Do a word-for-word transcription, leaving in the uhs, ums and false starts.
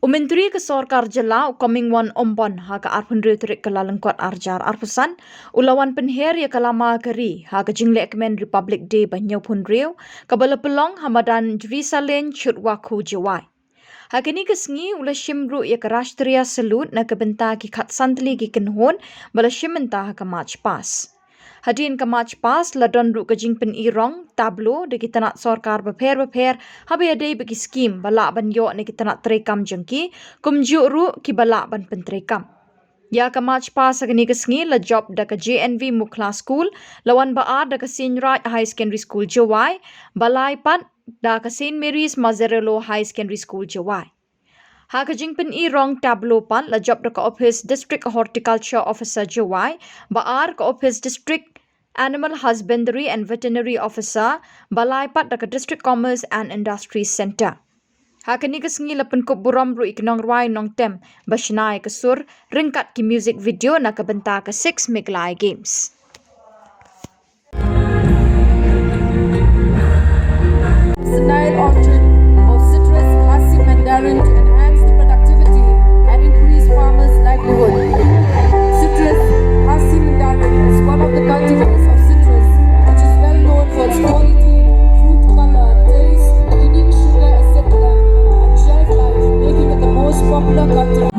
U Myntri ka Sorkar Jylla, u Comingone Ymbon, ha ka arphew hynriew tarik Kyllalyngkot arhajar arphew san, u la wan pynher ïa ka lama ka ri ha ka jinglehkmen Republic Day ba hynñiew phew hynriew, kaba la pynlong ha madan Jrisaleng, Chutwakhu, Jowai. Ha kane ka sngi u la shim ruh ïa ka Rashtriya Salute na ka bynta ki khatsan tylli ki kynhun ba la shim bynta ha ka March Past. Hadien ka March Past la don ruh ka jingpyni rong, tableau, da ki tnat sorkar bapher bapher haba ïadei bad ki skim ba lah ban ïoh na ki tnat treikam jong ki, kumjuh ruh kiba lah ban pyntreikam. Ïa ka March Past ha kane ka sngi la jop da ka J N V Mukhla School, la wan ba-ar da ka Seiñ Raij Higher Secondary School, Jowai, ba lai pat da ka Saint Mary's Mazzarello Higher Secondary School, Jowai. Ha ka jingpyni rong, tableau, pat la jop da ka ophis District Horticulture Officer, Jowai, ba-ar ka ophis District Animal Husbandry and Veterinary Officer, ba lai pat da ka District Commerce and Industries Centre. Ha kane ka sngi la pynkup burom ruh ïa ki nongrwai nongtem ba shna ïa ka sur ryngkat ki music video na ka bynta ka Six Meghalaya Games. Sinai orchard of citrus Khasi Mandarin to enhance the productivity and increase farmers' livelihood. Citrus Khasi Mandarin is one of the cultivars of citrus which is well known for its quality, fruit color, taste, unique sugar, et cetera, and shelf life, making it the most popular cultivar.